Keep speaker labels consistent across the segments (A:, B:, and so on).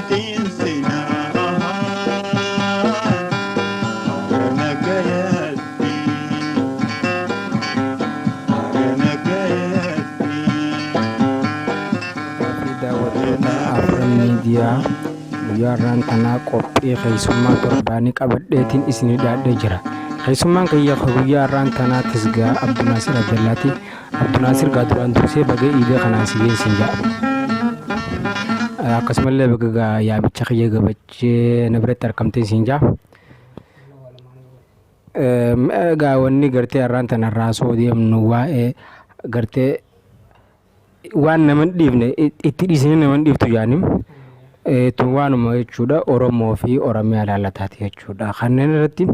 A: Sitinsinaa hara nagayatti hara nagayatti.
B: Fi daawwattoota Afran Miidiyaa guyyaa har'aan tanaa qophii keessummaa torbaanii qabadheetiin isinii dhiyaadhee jira. Keessummaan kiyya guyyaa har'aan tanaa Tisgaa Abdunaasir Abdallaati. Abdunaasir gaa duraan dursee baga iidee kanaan si geessin ja'a. Akkasumallee baga gaa yaamicha kiyya gabachee na biratti argamtee siin ja'a. Egaa wanni gartee har'aan tana raasoo deemnu waa'ee gartee waan nama hin dhiifne itti dhiisanii nama hin dhiiftu jaanim. Tun waanuma jechuudha Oromoo fi Oromiyaa ilaallataati jechuudha. Kanneen irratti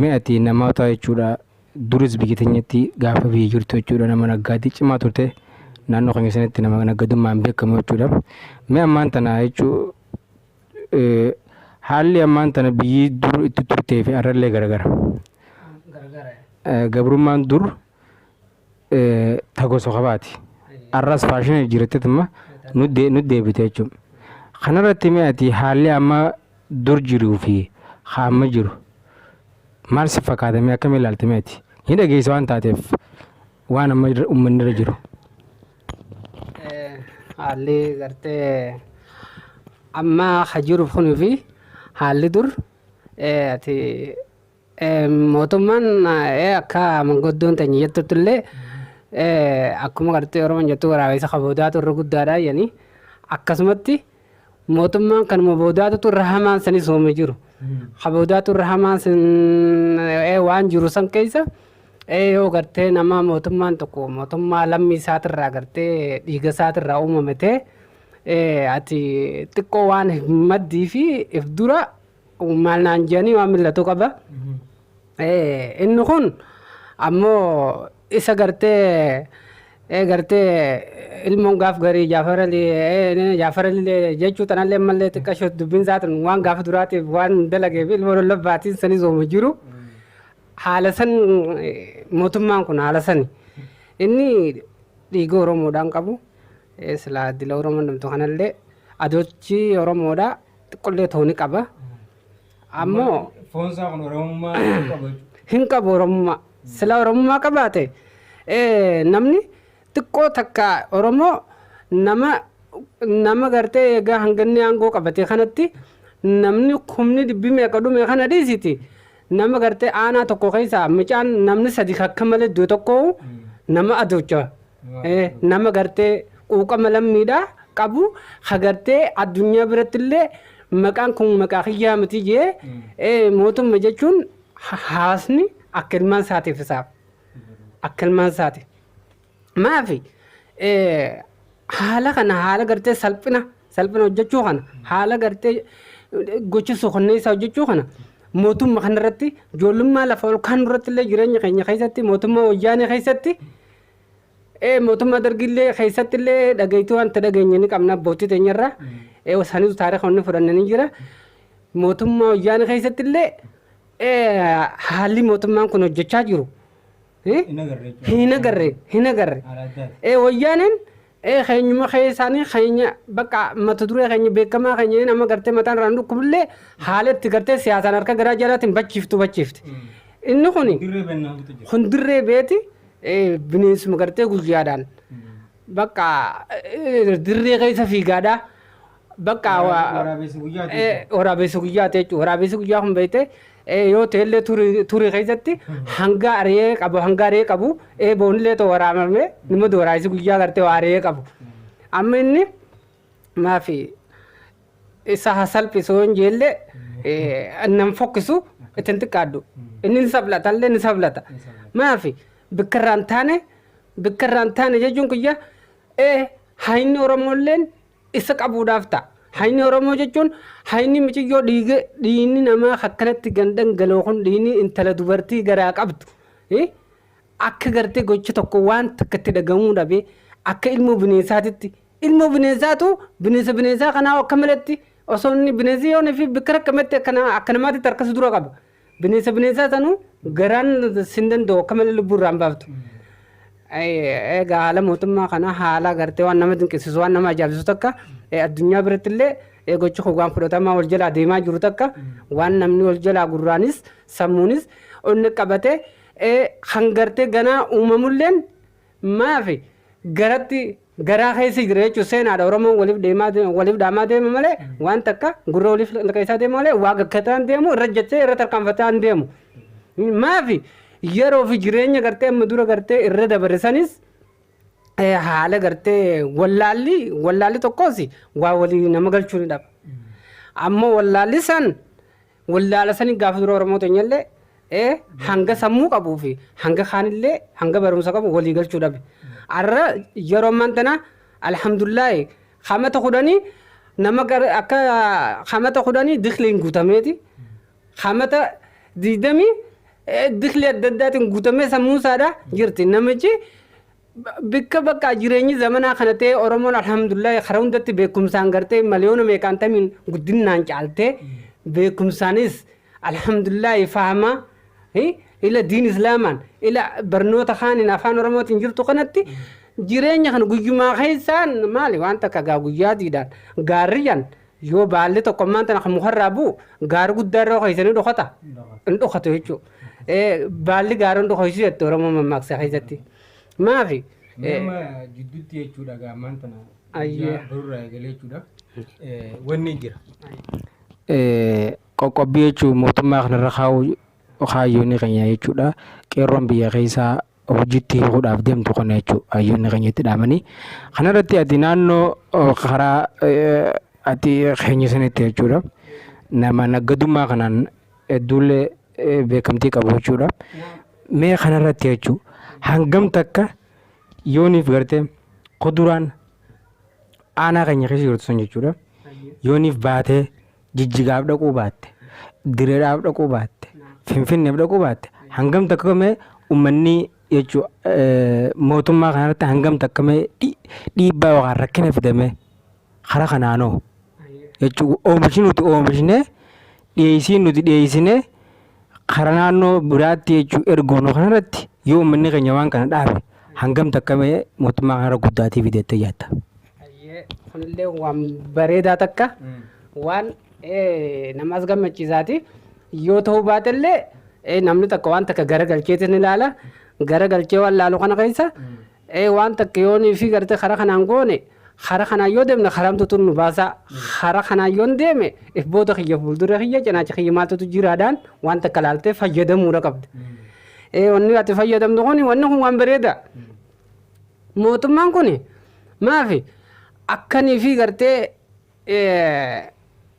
B: mi'ati namoota jechuudha duris biyya teenyatti gaafa biyya jirtu jechuudha nama naggaadii cimaa turte naannoo keenya sanatti nama naggadummaan beekamu jechuudha. Mi'a ammaan tana jechuu haalli ammaan tana biyyi dur itti turtee fi har'allee garagara. Gabrummaan dur ta gosa qabaati. Har'as faashina jijjiirratteetuma nu deebite jechuudha. Kanarratti mi'a ati haalli amma dur jiruu fi amma jiru maal si fakkaata mee akkamiin ilaalte mee ati? Ni dhageessa waan taateef waan amma uummanni irra jiru.
C: Haalli gartee amma ka jiru kunii fi haalli dur ati mootummaan akka manguddoon teenya jettutti illee akkuma gartee Oromoon jettu waraabessa ka boodaatu irra guddaadha jedhanii akkasumatti mootummaan kanuma boodaatutu irra hamaan sanis oome jiru. Ka boodaatu irra hamaan san waan jiru san keessa yoo gartee nama mootummaan tokko mootummaa lammii isaatirraa gartee dhiiga isaatirraa uumame ta'e ati xiqqoo waan maddii fi if dura maal naan jedhanii waan mil'atu qaba. Inni kun ammoo isa gartee gartee ilmoon gaaf garii Jaafar Alii jechuu tanallee ammallee xiqqasho dubbiin isaatiin waan gaafa duraatiif waan dalageef ilmoo lollabbaatiin sanis ooma jiru. Haala san mootummaan kun haala sani. Inni dhiiga Oromoodhaan qabu silaa dila Oromoon dhamtu kanallee adochi Oromoodhaa xiqqollee ta'uu ni qaba. Ammoo
B: Foon isaa kun Oromummaa hin qabu jechuudha.
C: Hin qabu Oromummaa. Sila Oromummaa qabaate namni xiqqoo takka Oromoo nama nama gartee egaa hanganni aangoo qabate kanatti namni kumni dhibbi meeqa dhume kana dhiisiti nama gartee aanaa tokko keessaa mucaan namni sadi akka malee iddoo tokko nama adocha nama gartee quuqama lammiidhaa qabu ka gartee addunyaa biratti illee maqaan kun maqaa kiyyaa miti jee mootumma jechuun hawaasni akka ilmaan isaatiif isaaf akka ilmaan isaati. Maafi haala kana haala gartee salphina salphina hojjechuu kana haala gartee gocha suukanneessaa hojjechuu kana mootumma kanarratti ijoollummaa lafa ol kaan irratti illee jireenya keenya keessatti mootummaa wayyaanee keessatti mootummaa dargillee keessatti illee dhageettii wanta dhageenye ni qabna abbootii teenyarraa sanis taarika wanni fudhanne ni jira mootummaa wayyaanee keessatti illee haalli mootummaan kun hojjechaa jiru
B: Hin agarre jechuudha.
C: Hin agarre, hin agarre.
B: Haala addaati.
C: Wayyaaneen keenyuma keessaanii keenya bakka mata duree keenya beekamaa keenya nama gartee mataan irraan dhukkubullee haala itti gartee siyaasaan harka garaa jalaatiin bachiiftu bachiifti. Inni kuni
B: Dirree bennaa jira.
C: Kun dirree beeti bineensuma gartee guyyaadhaan bakka dirree keessa fiigaadhaa bakka
B: Waraabessi guyyaati.
C: Waraabessi guyyaati jechuudha. Waraabessi guyyaa kun beekte yoo ta'ellee turii keessatti hanga ari'ee qabu hanga ari'ee qabu boonillee ta'u waraabame nama waraabessi guyyaa gartee waa ari'ee qabu. Amma inni maafi isa haa salphisu yoo hin jeellee nan fokkisu ittiin xiqqaadhu. Inni ni sablata illee ni sablata. Maafi bikka irraa hin taane bikka irraa hin taane jechuun kiyya hayni Oromoolleen isa qabuudhaaf ta'a. Hayni Oromoo jechuun hayni miciyyoo dhiiga dhiigni namaa akkanatti gan dhangala'u kun dhiigni intala dubartii garaa qabdu akka gartee gocha tokko waan takka itti dhagahamuu dhabee akka ilmoo bineensaatitti ilmoo bineensaatu bineensa bineensaa kanaa akka malatti osoo inni bineensi yoo fi bikka rakkametti akka namaatitti harkas dura qaba. Bineensa bineensaa sanuu garaan sin danda'u akka malee lubbuu irraa hin baaftu. Egaa haala mootummaa kana haala gartee waan nama dinqisiisu waan nama ajaa'ibsiisu takka addunyaa biratti illee Gochi kun waan fudhatamaa wal jalaa deemaa jiru takka, waan namni wal jalaa gurraanis sammuunis onni qabate hangartee ganaa uumamulleen maafi garatti garaa keessa jira jechuun seenaadha. Oromoon waliif deemaa, waliif dhaamaa deema malee, waan takka gurra waliif keessaa deema malee, waa gakkataan deemu irra jettee irra tarkaanfataan deemu. Maafi yeroo fi jireenya gartee amma dura gartee irra dabarsanis haala gartee wallaalli tokkos waa walii nama galchuu ni dhaba. Ammoo wallaalli san wallaala sani gaafa dura Oromoo teenyallee hanga sammuu qabuu fi hanga kaanillee hanga barumsa qabu walii galchuu dhabe. Har'a yeroo ammaan tana alhamdulillaahi hamata 10 nama akka hamata 10 dikliin guutameeti. Hamata 20 dikli adda addaatiin guutamee sammuu isaadha jirti. Namichi bikka bakka jireenyi zamanaa kana ta'e Oromoon alhamdulillah karaa hundatti beekumsaan gartee miliyoona meeqaan tamiin guddinaan caaltee, beekumsaanis alhamdulillah fahamaa ila diin islaamaan ila barnoota kaaniin afaan Oromootiin jirtu kanatti jireenya kana guyyumaa keessaan maali waan takka gaa guyyaatiidhaan gaarriyaan yoo baalli tokko ammaan tana kan mukarraa bu'u gaara guddaa irra keessanii dhokata hin dhokatu jechuudha. Baalli gaara hin dhokatu jette Oromoo mammaaksa keessatti. Maafi?
B: Nama jidduutti jechuudha gaa ammaan tana barurraa eegalee jechuudha. Wanni jira. Qoqqobbii jechuun mootummaa kanarra kaa'uu hayyoonni keenya jechuudha. Qeerroon biyya keessaa hojiitti hiikuudhaaf deemtu kana jechuudha. Hayyoonni keenya itti dhaamanii. Kanarratti ati naannoo karaa ati keenya sanitti jechuudha. Nama naggadummaa kanaan hedduullee beekamtii qabu jechuudha. Mee kanarratti jechuudha. Hangam takka yooniif gartee kuduraan aanaa keenya keessa jirtu sun jechuudha. Yooniif baatee Jijjigaaf dhaquu baatte, Direedhaaf dhaquu baatte, Finfinneef dhaquu baatte, hangam takka mee uummanni jechuu mootummaa kanarratti hangam takka mee dhiibbaa yookaan rakkina fidame karaa kanaanoo jechuu, oomishni nuti oomishnee dhiyeessiin nuti dhiyeessinee karaa naannoo biraatti jechuu ergoonu kanarratti yoo uummanni keenya waan kana dhaabe hangam takka mee mootummaa kanarra guddaatii fidettee jaatta?
C: Kunillee waan bareedaa takka, waan namas gammachiisaati. Yoo ta'uu baatellee namni takka waan takka gara galcheetiin ilaala. Gara galchee waan laalu kana keessa waan takka yoonii fi gartee karaa kanaan goone, karaa kanaan yoo deemne karamtutu nu baasa. Karaa kanaan yoo deeme if booda kiyya, fuuldura kiyya, cinaacha kiyya maaltutu jiraadhaan waan takka laaltee fayyadamuudha qabda. Wanni ati fayyadamtu kun, wanni kun waan bareeda. Mootummaan kun maafi akkanii fi gartee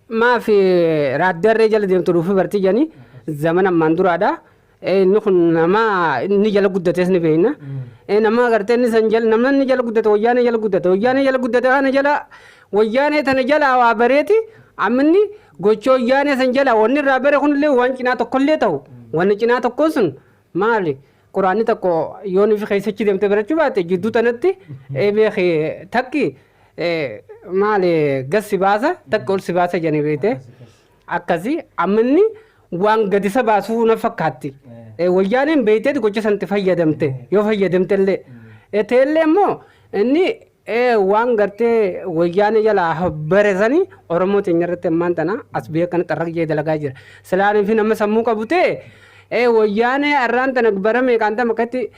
C: maafi raaddarree jala deemtu dhufu bartii jedhanii zamana ammaan duraadha. Inni kun nama inni jala guddates ni beekna. Nama gartee inni san jala, namni inni jala guddate wayyaanee jala guddate, wayyaanee jala guddate kana jala, wayyaanee tana jala waa bareeti. Amminni gocha wayyaanee san jala wanni irraa bare kunillee waan cinaa tokkollee ta'u, wanni cinaa tokkoon sun maali? Quraanni tokko yoo nufi keessachi deemte barachuu baate jidduu tanatti beeki takki maali gas si baasa, takka ol si baasa jedhanii beekte. Akkasii amminni waan gadi isa baasuu na fakkaatti. Wayyaaneen beekteeti gocha sanatti fayyadamte yoo fayyadamte illee. Ta'ellee immoo inni waan gartee wayyaanee jalaa bare sanii Oromoo teenya irratti ammaan tana as biyya kana xarraq jee dalagaa jira. Silaanii fi nama sammuu qabu ta'e wayyaanee arraan tana bara meeqaan tama akkatti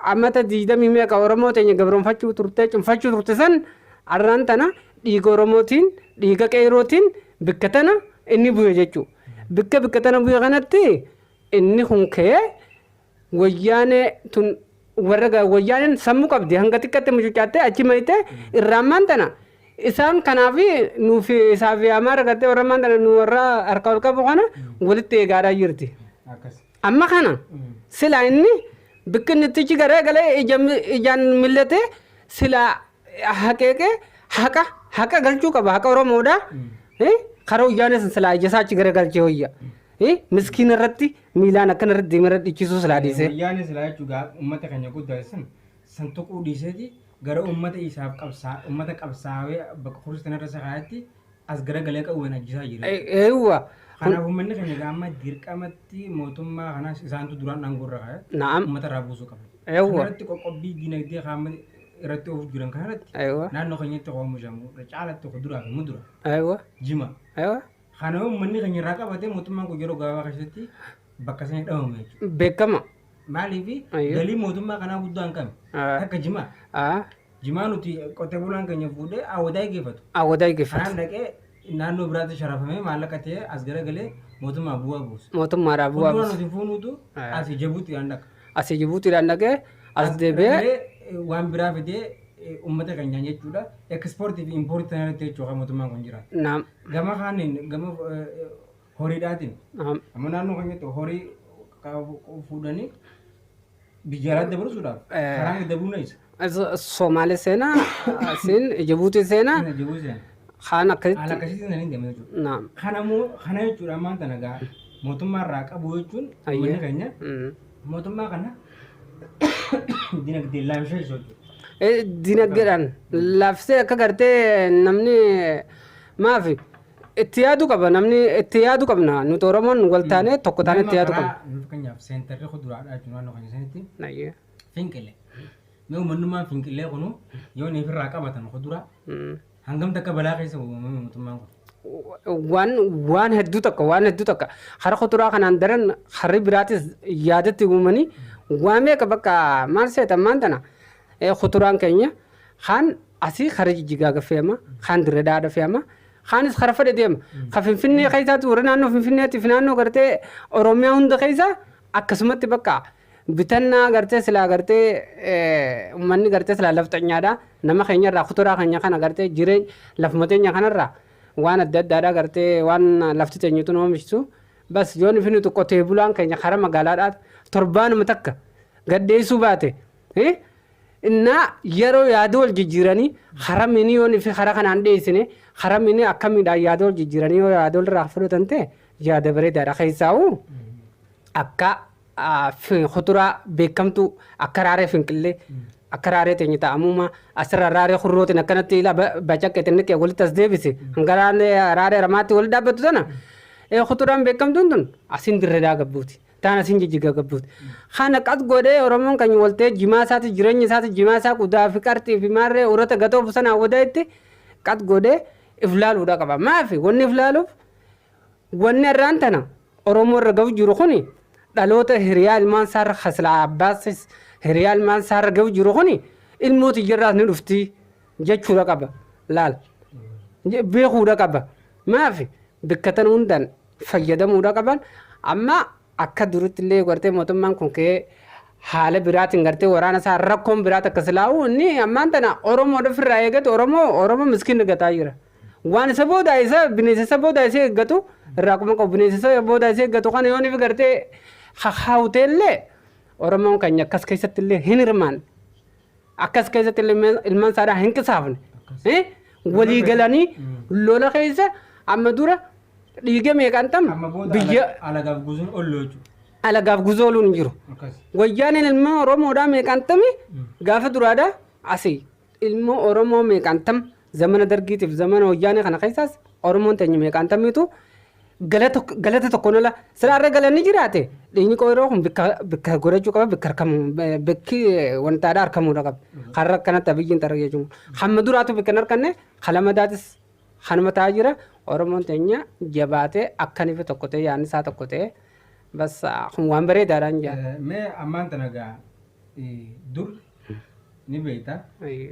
C: amata 20 meeqa Oromoo teenya gabroonfachuu turte, cunfachuu turte san, arraan tana dhiiga Oromootiin, dhiiga qeerootiin bikka tana inni bu'e jechuudha. Bikka tana bu'e kanatti inni kun ka'ee wayyaanee tun warra wayyaaneen sammuu qabdi hanga xiqqaatti mucucaattee achi mayitee irraa ammaan tana isaan kanaaf nuuf isaaf Amaara gartee warra ammaan tana nu warra harka ol qabu kana walitti eegaadhaa jirti. Amma kana silaa inni bikka inni itti garee galee ijaan millatee silaa haqeeqee haqa galchuu qaba, haqa Oromoodha. Karaa wayyaanee san silaa ija isaa achi gara galchee wayya. Miskiina irratti miilaan akkana irratti deemee irratti dhichisuu silaa dhiisee.
B: Wayyaanee silaa jechuudha uummata keenya guddaa san tuquu dhiiseeti gara uummata isaaf qabsaa, uummata qabsaawee bakka kursii irra isa kaayatti as garagalee qawween ajjisaa jira.
C: Eewwa.
B: Kanaaf uummanni keenya gaama dirqamatti mootummaa kanaas isaantu duraan aangoo irra kaa'e.
C: Na'am.
B: Uummata irraa buusuu qaba.
C: Eewwa.
B: Kanarratti qoqqobbii dinagdee qaama irratti oofu jiran kanarratti
C: Aywa.
B: naannoo keenyatti oomishamu caalatti kuduraa fi mudura
C: Aywa.
B: jima.
C: Aywa.
B: Kana uummanni keenya irraa qabatee mootummaan kun yeroo gabaabaa keessatti bakka sana dhabame jechuudha.
C: Beekama.
B: Maaliif
C: Ayyo.
B: galii mootummaa kanaa guddaa hin qabne
C: Ah.
B: akka jimaa.
C: Ah.
B: Jimaa nuti qotee bulaan keenya fuudhee awwadaa geeffatu.
C: Awwadaa geeffatu.
B: Kanaan dhaqee naannoo biraatti sharafamee maallaqa ta'ee as garagalee mootummaa bu'aa buusa.
C: Mootummaadhaa bu'aa
B: Fuuldura
C: buusa.
B: nuti fuunuutu asii Jibuutiidhaan dhaqa.
C: Asii Jibuutiidhaan dhaqee as deebi'ee
B: Garagalee waan biraa fidee uummata keenyaan jechuudha. Ekspoortii fi impoortii kana irratti jechuudha mootummaan kun jiraata.
C: Naam.
B: Gama kaaniin gama horiidhaatiin
C: Naam.
B: amma naannoo keenyatti horii fuudhanii biyya alaatti dabarsuudhaaf karaan dabruun eessa?
C: Somaalee seenaa, asiin Jibuutii seenaa,
B: Jibuutii seenaa.
C: kaan akkasitti.
B: Haala akkasiitiin saniin deema jechuudha.
C: Naam.
B: Kana immoo kana jechuudha ammaan tana gaa mootummaa irraa qabu jechuun uummanni keenya mootummaa kana dinagdee laamsheessu jechuudha.
C: Dinagdeedhaan laaffisee akka gartee namni maaf itti yaadu qaba, namni itti yaadu qabna nuti Oromoon wal taanee tokko taanee itti yaadu qabna.
B: Fakkeenyaaf seentarri kuduraadhaa jechuun naannoo keenya sanitti
C: Ayyee.
B: Finqillee. Mee uummanummaan finqillee kunu yoo inni ofirraa qabatan kuduraa hangam takka balaa keessa uumame mootummaan kun.
C: Waan hedduu tokko, waan hedduu tokko hara kuduraa kanaan daran harri biraatis yaadatti uumanii waa meeqa bakka maal seetan maan tana kuduraan keenya kaan asii hara Jijjigaa fe'ama, kaan Dirree Dhaadha fe'ama, kaanis hara fedhe deema. Ka Finfinnee keessaatti warra naannoo Finfinneetti fi naannoo gartee Oromiyaa hunda keessa akkasumatti bakka bitannaa gartee silaa gartee uummanni gartee silaa lafxanyaadha nama keenyarraa kuduraa keenya kana gartee jireenya lafuma teenya kanarraa waan adda addaadha gartee waan lafti teenyutu nu oomishtu bas yoon ifi nuti qotee bulaan keenya karaa magaalaadhaa torbaanuma takka gaddeessuu baate innaa yeroo yaada wal jijjiiranii hara mini yoon ifi hara kanaan dhiyeessine hara mini akkamiidhaan yaada wal jijjiiranii yoo yaada walirraa fudhatan ta'e yaada bareedaadha. Keessaa'u akka kuduraa beekamtuu akka raaree Finqillee, akka raaree teenya ta'amuma asirra raaree hurrootiin akkanatti ila bacaqqee xinnqee walitti as deebise hanga raaree ramaatti walitti dhaabbatu tana kuduraan beekamtuun tun asiin Dirreedaa gabbuuti. Taan asiin Jijjigaa gabbuuti. Kana qas godhee Oromoon kan waltee jimaa isaati jireenya isaati jimaa isaa qudaa fi qarxii fi maarree urata gatoo sanaa wadaa itti qas godhee if laaluudha qaba. Maafi wanni if laaluuf wanni irraan tana Oromoo irra gahu jiru kuni dhaloota hiriyaa ilmaan isaarra hasilaa abbaasis hiriyaa ilmaan isaarra gahu jiru kuni ilmooti jirraas ni dhufti jechuudha qaba. Laal beekuudha qaba. Maafi bakka tan hundaan fayyadamuudha qaban. Amma akka duritti illee gartee mootummaan kun ka'ee haala biraatiin gartee waraana isaa rakkoon biraat akka silaa'u inni ammaan tana Oromoo ofirraa eegatu Oromoo miskiin gataa jira. Waan isa booda isa bineensa isa booda isa eeggatu irraa kuma qabu, bineensa isa booda isa eeggatu kana yoo inni gartee hahaawutee illee Oromoon keenya akkas keessatti illee hin hirmaanne. Akkas keessatti illee ilmaan isaadhaa hin qisaafne. Walii galanii lola keessa amma dura dhiiga meeqaan tam
B: Amma booda
C: biyya
B: alagaaf guzuun olloo jechuudha.
C: Alagaaf guzooluun hin jiru.
B: Akkas.
C: Wayyaaneen ilma Oromoodhaa meeqaan tami gaafa duraadhaa asii ilma Oromoo meeqaan tam zamana dargiitiif zamana wayyaanee kana keessaas Oromoon teenya meeqaan tamiitu galata tokkoon ola silaarra galanni jiraate dhiigni qoyroo kun bikka bikka godhachuu qaba, bikka harkamu bikki wantaadhaa harkamuudha qaba. Har'a akkanatti abiyyiin xara jechuun hamma duraatu bikka hin harkanne kalamadaatis kanuma ta'aa jira. Oromoon teenya jabaatee akkaniif tokko ta'e yaadni isaa tokko ta'e bas kun waan bareedaadhaan jaa.
B: Mee ammaan tana gaa dur ni beekta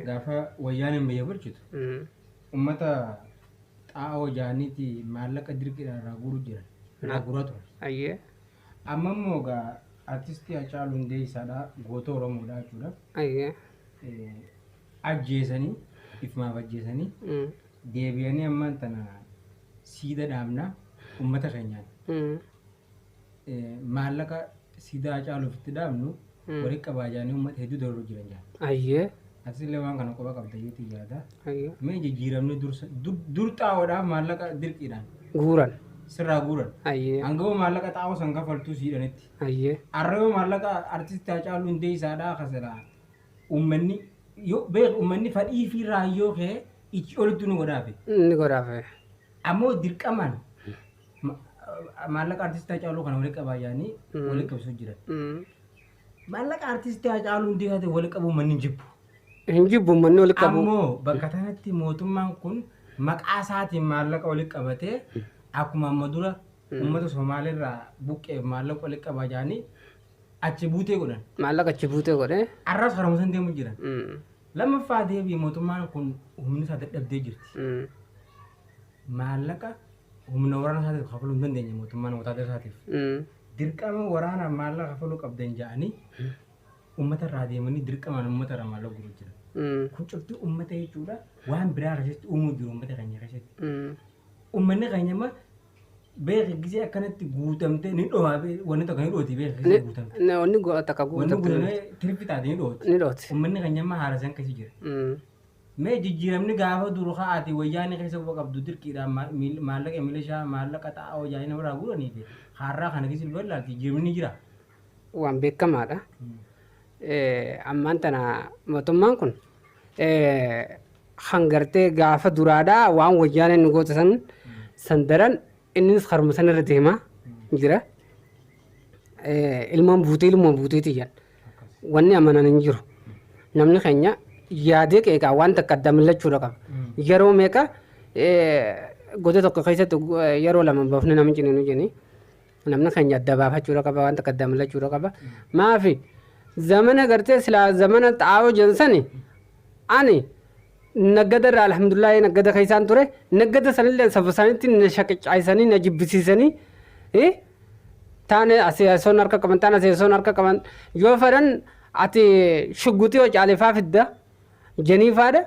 B: gaafa wayyaaneen biyya bulchitu uummata xaa'oo jaaniiti maallaqa dirqiidhaan irraa guuruu jiran irraa guuraa turan. Amma immoo gaa artistii Hacaaluu Hundeessaadhaa goota Oromoodhaa jechuudha. Ajjeesanii ifumaaf ajjeesanii deebi'anii ammaan tana siida dhaabnaa uummata keenyaan maallaqa siidaa Hacaaluuf itti dhaabnu walitti qabaa jaanii uummata hedduu dararuu jiran jaan. Atis illee waan kana quba qabda jeetii yaada. Mee jijjiiramni dursa dur xaa'oodhaaf maallaqa dirqiidhaan
C: Guuran.
B: Sirraa guuran. Hangama maallaqa xaa'oo san kafaltuu siidhanitti. Har'a yoo maallaqa artistii Hacaaluu Hundeessaadhaa kasilaa uummanni yoo beek uummanni fadhii fi raayyoo kee ichi olitti nu godhaafe.
C: Inni godhaafe.
B: Ammoo dirqamaan maallaqa artistii Hacaaluu kana walitti qabaa jaanii walitti qabsiisuu jiran. Maallaqa artistii Hacaaluu Hundeessaatiin walitti qabuu uummanni hin jibbu.
C: Hin jibbu uummanni walitti qabu.
B: Ammoo bakka kanatti mootummaan kun maqaa isaatiin maallaqa walitti qabatee akkuma amma dura uummata Somaaliirraa buqqeef maallaqa walitti qabaa jedhanii achi buutee godhan.
C: Maallaqa achi buutee godhe.
B: Arras haruma san deemu jiran. Lammaffaa deebii mootummaan kun humni isaa dadhabdee jirti. Maallaqa humna waraana isaatiif kafaluu hin dandeenye mootummaan wotaadara isaatiif. Dirqama waraanaaf maallaqa kafaluu qabdan jedhanii uummata irraa deemanii dirqamaan uummata irraa maallaqa guuruu jiran. Kun cufti uummata jechuudha waan biraa keessatti uumuu jiru uummata keenya keessatti. Uummanni keenya amma beeki gisee akkanatti guutamtee ni dho'a wanni tokko ni dhooti beeki gisee guutamte.
C: Wanni takka
B: Wanni
C: guutamte
B: guutamee tirfi taate ni dhooti.
C: ni dhooti.
B: Uummanni keenya amma haala san keessa jira. Mee jijjiiramni gaafa duru ka'aati wayyaanni keessa bu'a qabdu dirqiidhaan maallaqa milishaa maallaqa xaa'oo jaanii namarraa guuranii fi har'aa kana keessa illee ilaalti jijjiiramni ni jira.
C: Waan beekamaadha. Ammaan tana mootummaan kun hangartee gaafa duraadhaa waan wayyaaneen nu goota san san daran innis haruma san irra deemaa jira. Ilmoon buutee ilmoon buuteeti jedhan. Wanni amanan hin jiru. Namni keenya yaadee qeeqaa waan takka adda millachuudha qaba. Yeroo meeqa goda tokko keessatti yeroo lama baafne namni ciniinu jenni. Namni keenya adda baafachuudha qaba waan takka adda millachuudha qaba. Maafi zamana gartee silaa zamana xaa'oo jensani ani naggada irraa alhamdulillahi naggada keessaan ture naggada sanillee saba isaaniitti na shaqicaayisanii na jibbisiisanii taane asii asoon harka qaban taane asii asoon harka qaban yoo fedhan ati shugguxii hocaalefaa fidda jeniifaadha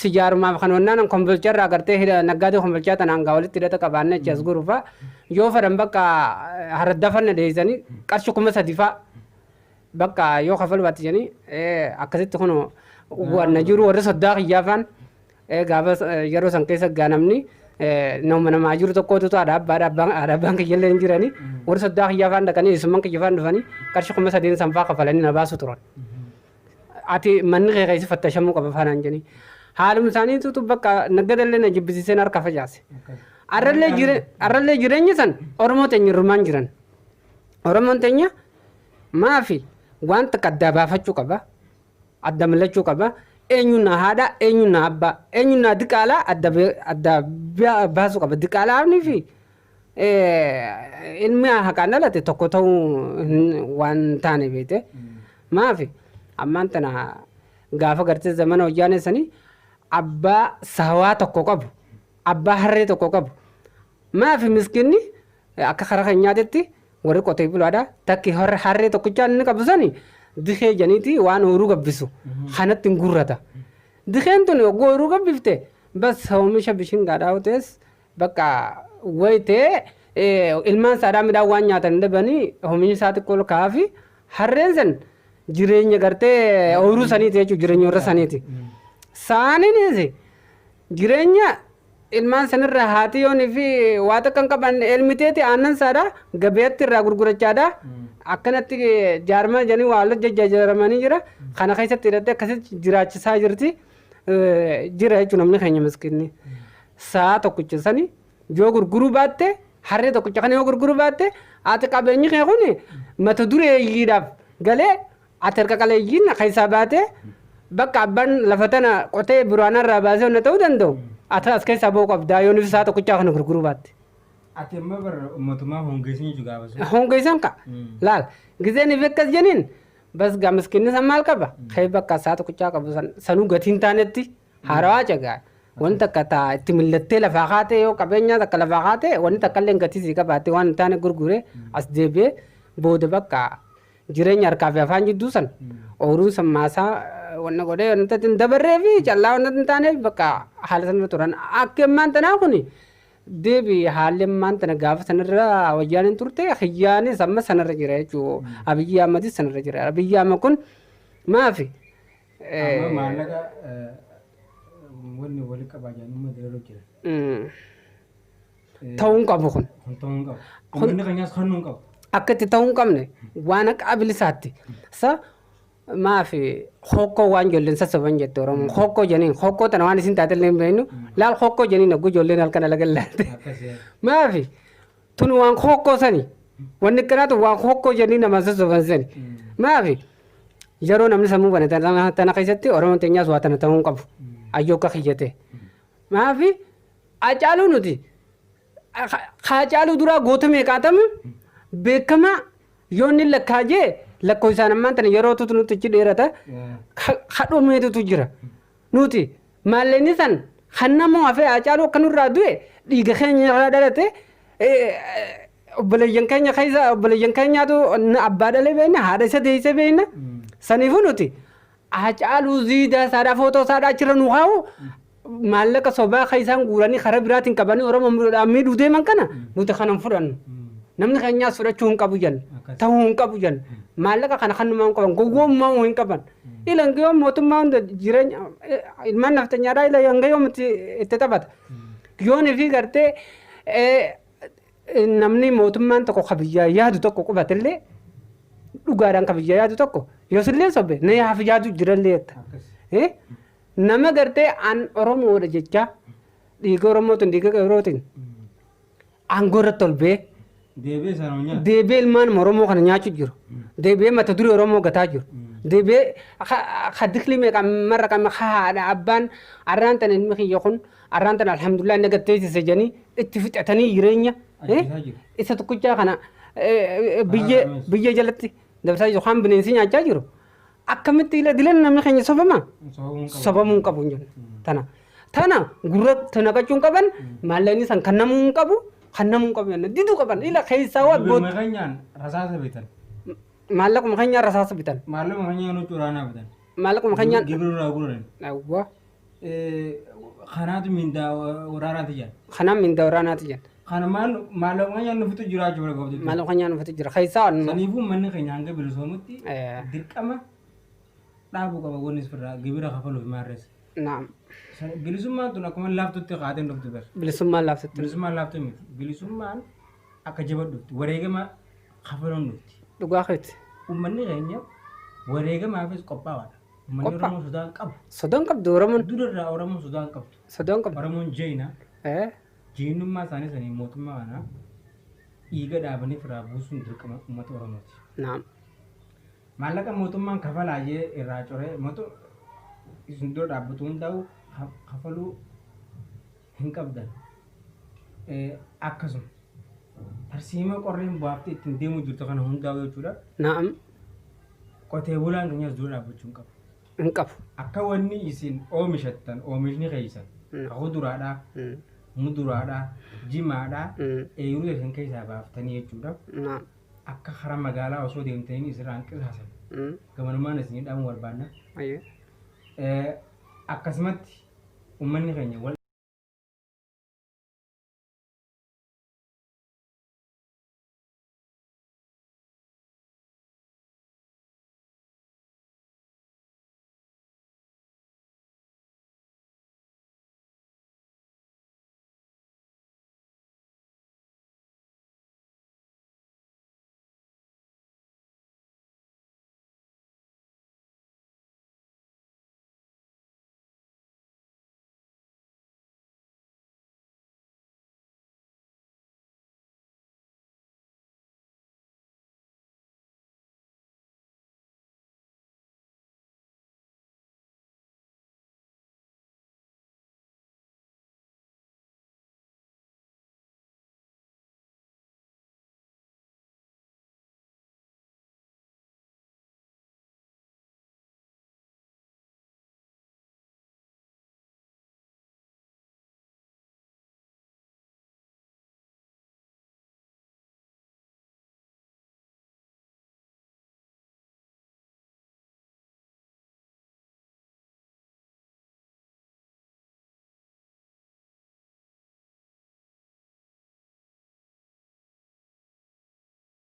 C: sijaarumaaf kan wannaan kombolcha irraa gartee naggaadee kombolchaa tanaan gaa walitti hidhata qabaanne achi as gurufaa yoo fedhan bakka haraddafanna dheeysanii qarshi 3000 faa bakka yoo kafalu baate jedhanii akkasitti kun wanna jiru warri soddaa kiyyaafaan gaafa yeroo san keessa gaa namni nama namaa jiru tokkotu haadha abbaadha haadha abbaan kiyyallee hin jiranii warri soddaa kiyyaafaan dhaqanii eessummaan kiyyafaan dhufanii qarshi 3000 san faa kafalanii na baasu turan. Ati manni kee keessa fattashamuu qaba faanaan jedhanii. Haaluma isaaniitu bakka naggadallee na jibbisiiseen harka facaase. Arrallee jireenya san Oromoo teenya irrumaan jiran. Oromoon teenya maafi waan takka adda baafachuu qaba. Adda mil'achuu qaba. Eenyu na haadha, eenyu na abbaa, eenyu na diqaalaa adda baasuu qaba. Diqaalaanii fi ilmi haqaan dhalate tokko ta'uu waan taane beekte. Maafi ammaan tana gaafa gartee zamana wayyaanee sanii abbaa sahawaa tokko qabu, abbaa harree tokko qabu. Maafi miskiinni akka karaa keenyaatitti warri qotee bulaadha. Takki harree tokkichaa inni qabu sani dikee janiiti waan ooyiruu gabbisu kanatti hin gurrata. Dikeen tun yogguu ooyiruu gabbifte bas oomisha bishingaadhaa ta'es bakka wayitee ilmaan isaadhaa midhaan waan nyaatan hin dhabanii oomishni isaa xiqqoo ol ka'aa fi harreen san jireenya gartee ooyiruu saniiti jechuudha jireenya warra saniiti. Saaniinis jireenya ilmaan sanirraa haati yoonii fi waa takka hin qaban elmiteeti aannan isaadha gabeetti irraa gurgurachaadha. Akkanatti jaarmaa jedhanii waa jajjaaramanii jira. Kana keessatti hidhattee akkasitti jiraachisaa jirti. Jira jechuun namni keenya miskiinni. Sa'a tokkicha sani yoo gurguruu baatte harree tokkicha kana yoo gurguruu baatte ati qabeenyi kee kun mata dureeyyiidhaaf galee ati harka qaleeyyiin keessaa baatee bakka abbaan lafa tana qotee biraanarraa baasee wanna ta'uu danda'u ati as keessaa ba'uu qabdaa yoo nuti sa'a tokkichaa kana gurguruu baatte.
B: Ati amma bara mootummaa hongeessin jechuudha gaafa sun.
C: Hongeessan ka laal gizeen if akkas jeniin bas gaa miskiinni san maal qaba kee bakka sa'a tokkichaa qabu sanuu gatiin taanetti haarawaa cagaa. Wanti akka taa itti millattee lafaa kaatee yoo qabeenyaa takka lafaa kaatee wanti takka illee gatii sii qabaatte waan hin taane gurguree as deebi'ee booda bakka jireenya harkaa fi afaan jidduu san ooyiruun san maasaa wanna godhee wanta hin dabarree fi callaa wanta hin taaneef bakka haala sanarra turan. Akka ammaan tanaa kuni deebi haalli ammaan tana gaafa sanarra wayyaan hin turte kiyyaanis amma sanarra jira jechuudha. Abiyyi Ahmadis sanarra jira. Abiyyi Ahmad kun maafi?
B: Amma maallaqa wanni walitti qabaa jiran uummata yeroo jira.
C: Ta'uu hin qabu kun.
B: Kun ta'uu hin qabu. Uummanni keenyas kennuu hin qabu.
C: Akka itti ta'uu hin qabne waan akka abilisaatti. Sa maafi hokkoo waan ijoolleen sassaban jette Oromoon hokkoo jeniin hokkoo tana waan isin taate illee hin beeknu laal hokkoo jeniin hogguu ijoolleen halkan alaga laalte. Maafi tun waan hokkoo sani wanni akkanaatu waan hokkoo jeniin nama sassaban sani. Maafi Yeroo namni sammuu bane tana keessatti Oromoon teenyaas waa tana ta'uu hin qabu. Ayyoo akka kiyyate. Maafi Hacaaluu nuti Hacaaluu duraa goota meeqaatamu beekamaa yoo inni lakkaajee lakkoofsaan ammaan tana yeroo tutu nutti achi dheerata kadhumeetutu jira. Nuti maallaqni san kan nama hafee Hacaaluu akka nurraa du'e dhiiga keenya irraa dhalate obboleeyyan keenya keessa obboleeyyan keenyaatu abbaa dhalee beekna, haadha isa deessee beekna. Saniifuu nuti Hacaaluu ziidaa isaadhaa footoo isaadhaa achirra nu kaa'u maallaqa sobaa kan isaan guuranii karaa biraatiin qabanii Oromoo miidhuu deeman kana nuti kana hin fudhannu. Namni keenyaas fudhachuu hin qabu jenna. Ta'uu hin qabu jenna. Maallaqa kana kan numaa hin qaban gowwoommaa hin qaban. Ila hanga yoom mootummaa hunda jireenya ilmaan nafxanyaadhaa ila hanga yoom itti taphata. Yoon fi gartee namni mootummaan tokko ka biyyaa yaadu tokko qubatillee dhugaadhaan ka biyyaa yaadu tokko yoosillee sobe na yaaf yaadu jirallee jetta. Nama gartee an Oromoodha jechaa dhiiga Oromootiin dhiiga Qeerrootiin aangoo irratti ol ba'ee
B: Deebi'ee isaan nyaata.
C: Deebi'ee ilmaan Oromoo kana nyaachuu jiru. Deebi'ee mata duree Oromoo gataa jiru. Deebi'ee ka dikli meeqa marra qama ka haadha abbaan arraan tana ilmi kiyya kun arraan tana alhamdulillah inni gatteessise jedhanii itti fixatanii jireenya
B: Ajjeesaa jiru.
C: isa tokkichaa kana biyyee biyyee jalatti dabsaa jiru kan bineensi nyaachaa jiru. Akkamitti ila dilan namni keenya sobama?
B: Sobamuu hin qabu.
C: Sobamuu hin qabu hin jennu. Tana. Tana gurra tana qachuu hin qaban maallaqni san kan namuu hin qabu kan namuu hin qabu jenna. Diduu qaban ila keessaa waa
B: Gibiruma keenyaan rasaasa bitan.
C: Maallaquma keenyaan rasaasa bitan.
B: Maallaquma keenyaan huccuu waraanaa bitan.
C: Maallaquma keenyaan.
B: Gibira irraa guuran.
C: Awwa.
B: Kanaatu mindaa waraanaati jedhan.
C: Kanaan mindaa waraanaati jenna.
B: Kana maal maallaquma keenyaan nu fixu jiraachuu bara qabdu.
C: Maallaquma keenyaan nu fixu jira. Keessaa
B: Saniifuu manni keenya hanga bilisoomutti dirqama dhaabuu qaba wanni sirraa gibira kafaluuf maarrees.
C: Naam.
B: Bilisummaan tun akkuma laaftutti kaateen dhuftu bar.
C: Bilisummaan laaftutti.
B: Bilisummaan laaftuu miti. Bilisummaan akka jaba dhufti. Wareegama kafaluun dhufti.
C: Dhugaa keeti.
B: Uummanni keenya wareegamaafis qophaawaadha. Uummanni
C: Qophaa.
B: Oromoo sodaan qabu.
C: Sodoon qabdu Oromoon.
B: Durarraa Oromoon sodaan qabdu.
C: Sodoon qabdu.
B: Oromoon jeeyina. Jeeynummaa isaanii sanii mootummaa kana dhiiga dhaabanii firaa buusuun dirqama uummata Oromooti.
C: Naam.
B: Maallaqa mootummaan kafalaa jee irraa coree mootu isin dura dhaabbatu hundaa'u kafaluu hin qabdan. Akkasuma tarsiimoo qorreen bu'aaftee ittiin deemuu jirtu kana hundaa'u jechuudha.
C: Naam.
B: Qotee bulaan keenyas dura dhaabbachuu hin qabu.
C: Hin qabu.
B: Akka wanni isin oomishattan oomishni keessan ka kuduraadhaa, muduraadhaa, jimaadhaa eeruu isin keessaa baaftanii jechuudha.
C: Naam.
B: Akka karaa magaalaa osoo deemtanii isirraa hin qisaasan. Gamanumaan isinii dhaamuu barbaanna.
C: Ayyee.
B: Akkasumatti uummanni keenya wal